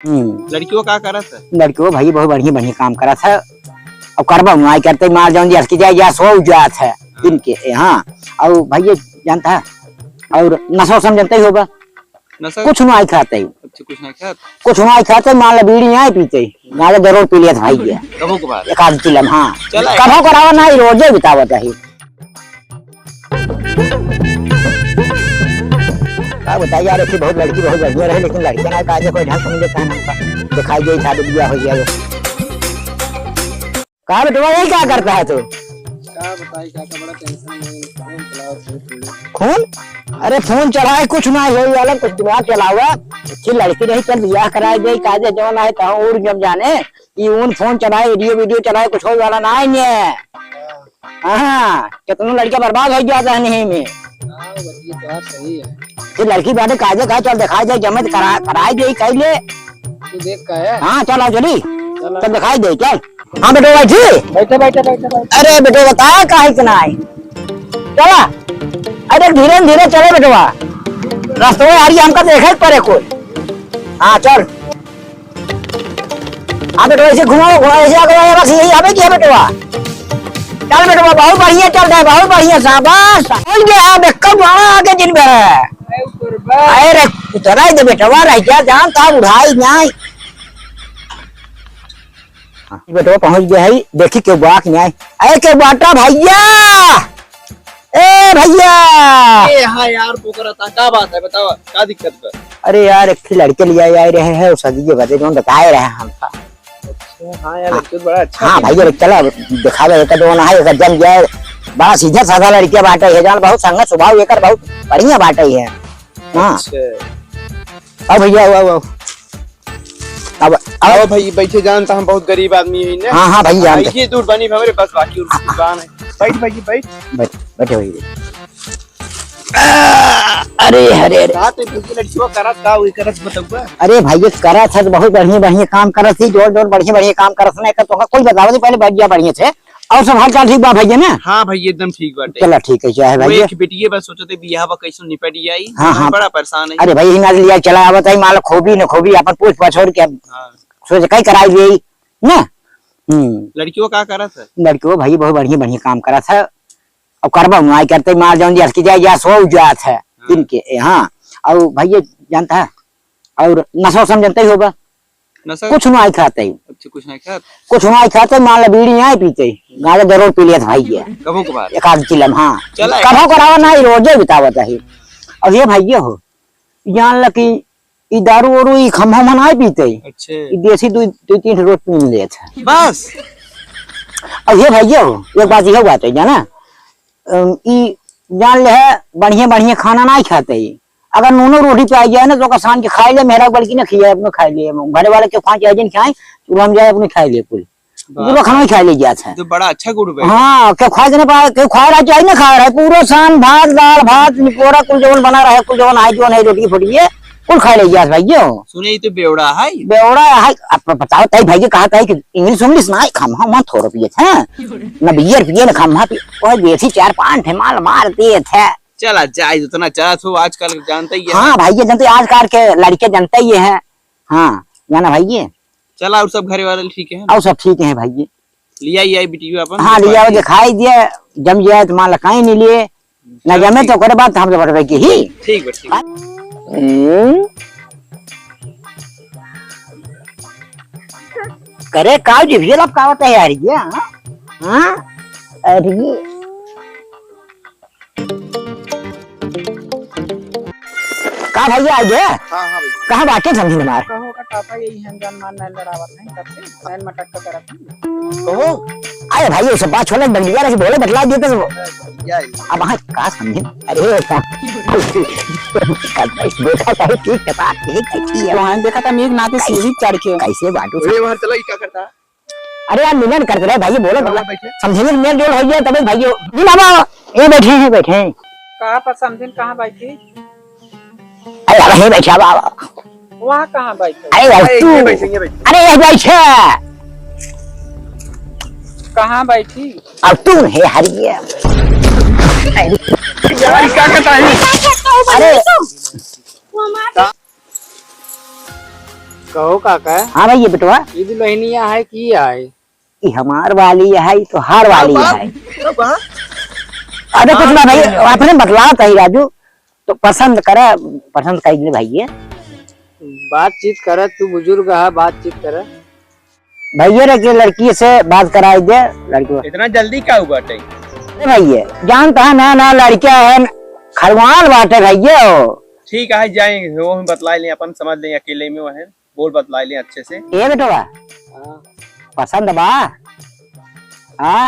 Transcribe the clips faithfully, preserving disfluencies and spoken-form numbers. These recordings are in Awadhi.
हम्म। लड़कियों का करत है? लड़कियों भाई बहुत बढ़िया, बढ़िया काम करत है। अब करबा नाई करते, मार जौन जी, अटकी जाए, या सो जात है दिन के, ए, हाँ। और भाई ये जानता है, और नशा वशा में जानते ही होगा, नशा? कुछ नाई खाते ही। अच्छा, कुछ नाई खात? कुछ नाई खाते, मान ला बीड़ी नाई पीते, गांजा जरूर पी लेत भाई ये। कबो कभार? एक आध चिलम, हाँ। चला। कभो करावा नाई, रोजे बितावत है। का बताई यार, एक बहुत लड़की बहुत बढ़िया रहे, लेकिन लड़कियां ना काजे कोई ढंग से मिले, कहना हमका दिखाई दे, शादी बियाह हो जाए। का बेटवा, यही क्या करता है तू? का बताई, का, का बड़ा tension में, फोन चलाओ, फोन चलाओ। फोन? अरे फोन चलाए कुछ ना होई वाला, कुछ दिमाग चलावा। अच्छी लड़की रही, चल बियाह कराए दे, काजे जौन आए, कहाँ उड़ जब जाने। ई उन फोन चलाए, video, video चलाए, कुछ होई वाला ना है ये। हाँ, कितनो लड़का बर्बाद हो जाता है नहीं में। हाँ, ये तो बात सही है। फिर लड़की बाटे काजे का, चल दिखाई दे, जमे तो करा, कराई दे, कह ले। तू देख का है? हाँ, चल आओ, चली। चल आओ। चल दिखाई दे, चल। हाँ बेटो, बैठी। बैठे, बैठे, बैठे, बैठे। अरे बेटो, बता काहे के ना आई? चला। अरे धीरे धीरे चले बेटवा। रास्ते में आ रही हमका देखे पड़े कोई। हाँ, चल। हाँ बेटवा, ऐसे घुमाओ, घुमाओ, ऐसे आगे आए, बस यही आवे कि है बेटवा। चल बेटवा, बहुत बढ़िया चल रहा है, बहुत बढ़िया, शाबाश। पहुंच गया, हाँ, बेक्का बड़ा आगे दिन भर है। अरे उतर बा। अरे रे, उतराई दे बेटवा, रह जा, जान ता उड़ाई नाई। हाँ, बेटवा पहुंच गया है, देखी के बाक नाई। अरे के बाटा भैया, ए भैया। ए, हाँ यार, पोकरा था, का बात है, बताओ, का दिक्कत बा? अरे यार, एक ठे लड़के लिया आए रहे हैं, उस सदिये बदे जौन बताए रहे हम था। अच्छा, हाँ यार, हाँ। लड़के तो बड़ा अच्छा हाँ है। भैया, चला, दिखावे, एक जौन है, एक जन जाए, बड़ा सीधा साधा लड़के बाटे है, जौन बहुत संगत स्वभाव एकर बहुत बढ़िया बाटे है। हाँ। अच्छा। आओ भैया, आओ, आओ, आओ। अब, अब आओ भाई, बैठे, जानता हम बहुत गरीब आदमी है ना। हाँ, हाँ भाई, जानते। ये दूर बनी हमरे बस, बाकी और हाँ, कुछ हाँ। बात नहीं। बैठ भाई, बैठ। बैठ, बैठे भाई। आ, अरे, अरे, अरे। का ते भैया लड़कियों करत का, वही करत बतौबा? अरे भाई, ये करत है तो बहुत बढ़िया, बढ़िया काम करत थी, जोर, जोर, बढ़िया, बढ़िया काम करत ना, एकर तोहका कुल बतावत ही, पहले बैठ जा बढ़िया से। और सब हाल चाल ठीक बा भैया ना? हाँ भाई, एकदम ठीक बाटे। चला ठीक है, क्या है वो भैया? एक बेटिए बस सोचते बियाह बा कैसे निपट जाई। हाँ, हाँ। बड़ा परेशान है। अरे भाई, इनाज लिया चला आवत है, मान लो खोबी न खोबी, अपन पूछ पाछोड़ के हाँ। सोच कई कराई ले ना। हम्म। लड़कियों का करत है? लड़कियों भाई बहुत बढ़िया, बढ़िया काम करत है। अब करबा नाई करते, मार जौन जी अटकी जाए, या सो जात है हाँ। दिन के, ए, हाँ। और भाई ये जानता है, और नशा वशा में जानते ही होगा। नशा? कुछ नाई खाते। अच्छा, कुछ नाई खात? कुछ नाई खाते, मान ला बीड़ी नाई पीते, गांजा जरूर पी लेत भाई ये। कभो कभार? एक आध चिलम, हाँ। चला, कभो करावा नाई, रोजे बितावत है। अब ये भाई ये हो, जान ला कि ई दारू वारू, ई खम्हा उम्हा नाई पीते। अच्छा। ई देसी दू, दू तीन रोज पी लेत है। बस? अब ये भाई ये हो, एक बात ये बात है, जाना? अम, ई जान ले है, बढ़िया, बढ़िया खाना नाई खाते ही। अगर नूनो रोटी पे आ जाए ना, तो ओकर सान के खाए ले, मेहरा बल्कि ना खियाए, अपने खाए ले। घरे वाले के खाए चाहे जिन खाए, तो हम जाए अपने खाए ले कुल। वाह। पूरा खाना ही खाए ले जात है। तो बड़ा अच्छा गुरु भाई। हाँ, के खाए के ना पाए, के खाए रहा चाहे ना खाए रहा, पूरा सान भात, दाल भात, निपोरा, कुल जवन बना रहे, कुल जवन आए, जवन है, रोटी फोटी, ये कुल खाए ले जात भाई, यो। सुने, ये तो बेवड़ा है। बेवड़ा है, अब बताओ, ताई भाई जी कहा था कि English, English ना खाम, हम थोड़ा पिए थे, ना बियर पिए, ना खाम, पिए, ओए, देसी चार पांच ठे माल मार दिए थे। चला जाए, जितना चाहत हो, आजकल जानते ही है। हाँ भाई, ये जानते, आजकल के लड़के जानते ही है। हाँ, जाना भाई ये। चला, और सब घरे वाले ठीक है? और सब ठीक है भाई ये। लिया, ये बिटिया अपन हाँ, लिया, दिखाई दिए, जम जाए तो मान ला काहे नहीं लिए, ना चल, जमे ठीक। तो ओकरे बाद हम तो बटवे की ही। ठीक बा, ठीक। हम्म। करे काव जी, भी लब कावत है यार, ये, हाँ? हाँ? अरे, का भैया आ गया? हाँ, हाँ भैया। कहाँ बाटे समधी हमार? कहो का पापा यही हैं, जान मान नाइन लड़ावत नहीं, तब से नाइन मटक का करत नहीं। कहो। अरे भाई, ये सब बात छोड़े, बंडिया रखे, बोले बतला देते तो। भैया, अब हाँ, का समधी? अरे, का? देखा था, ठीक है, बात ठीक है, ठीक है। वहाँ देखा था, मेघ नाते कैसे? सीढ़ी चढ़ के। कैसे बाटू? अरे, वहाँ चला, ये क्या करता? अरे यार, मिलन करते रहे भाई, बोलो, कहाँ बोलो। बैठे? समधी मेल जोल हो गया, तबे भाई, जी बाबा, ये बैठे हैं, बैठे हैं। कहाँ पर समधी कहाँ बैठी? अरे यार, यहीं बैठा बाबा। वहाँ कहाँ बैठे? अरे यार, अरे, तू। ये बैठे, ये बैठे। अरे, ये बैठे। कहाँ बैठी? अब तू है हरिया। यार, क्या कहता है? अरे। वो हमारे कहो काका। हाँ भैया बेटवा। ई दुल्हनिया है कि है? ई हमार वाली है, ई तोहार वाली है। अरे कुछ ना भाई, अपने बतलात है राजू, तो पसंद करा, पसंद कर ले भैया। बातचीत करा, तू बुजुर्ग है, बातचीत करा। भैया रे के लड़की से बात कराई दे, लड़की। इतना जल्दी का हुआ बाटे? अरे भैया, जानता है नया नया लड़का है, खरवान बाटे भैया हो। ठीक है, जाएंगे, वो हम बतला लें, अपन समझ लें, अकेले में वो है। बोल बतला ले अच्छे से। ए बेटवा, हाँ। पसंद बा? हाँ?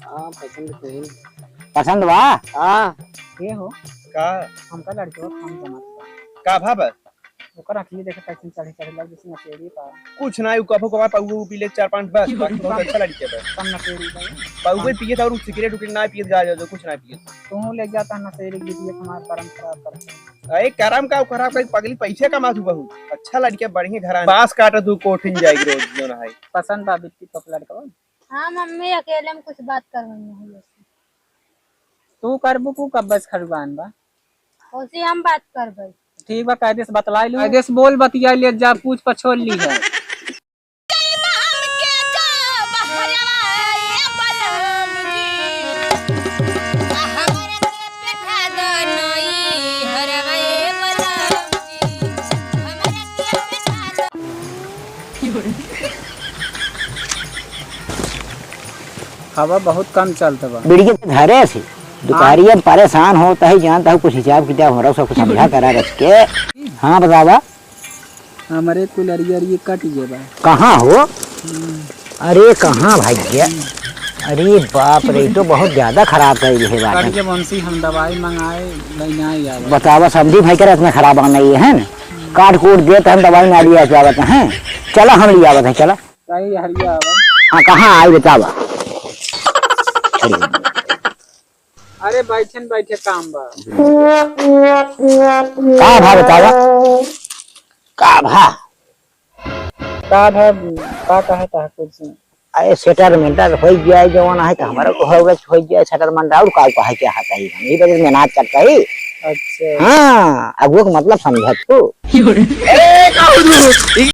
हाँ, पसंद तो है। पसंद बा? हाँ। ये हो? का? हमका लड़के का काम जमा था। का भा बा? ओकर अखिए देखे कैसे चढ़े चढ़े लग जैसे नशेड़ी बा। कुछ ना, उ कभो कभार पौगो पी ले चार पांच बस, बाकी बहुत अच्छा लड़के बा। कम नशेड़ी बा। पौगो पिए था और सिगरेट उगरेट ना पिए, गाजा जो कुछ ना पिए। तू ले जाता नशेड़ी गिरिए हमार करम खराब कर। अरे करम का खराब करी पगली, पैसे कमात हूँ बहुत। अच्छा लड़का बढ़िया घर आन। बांस काटत हूँ कोठिन जाए रोज जो ना है। पसंद बा बिट्टी पप लड़का बा। हाँ मम्मी, अकेले में कुछ बात करवानी है। तू करबू कु कब बस खड़ुआन बा? ओसी हम बात करबै। ठीक बा, कायदे से बतलाई लू। कायदे से बोल, बतिया ले जा, पूछ पछोल ली है। हवा बहुत कम चलत बा। बिड़िया धरे से दुपहरिया में परेशान होत है, जानता हूँ, कुछ हिसाब किताब हमरा सब कुछ समझा करा रख के। हाँ, बतावा। हमरे कुलरिया अरिया कट गया बा। कहाँ हो? हम्म। अरे, कहाँ भैया? अरे बाप रे, ई तो बहुत ज्यादा खराब कर दिए बाटे। कट के बंसी हम दवाई मंगाए, लेने आए यार। बतावा, समधी भाई करे इतना खराब आना ये है ना? काट कूट देत हम दवाई ना लिया जावत है। चला हम लियावत है, चला। सही हरिया आवा। हाँ, कहाँ आई बतावा? अरे बैठे न बैठे काम बा। का भा बतावा? का भा? का भा, का कहत है कुछ? अरे सेटलमेंट हो जाए, जवन है तो हमारा को हो गए, हो जाए सेटलमेंट, और का कहे के हाथ आई हम, ई बजे मेहनत करता ही। अच्छा। हाँ, अगुआ के मतलब समझत हो।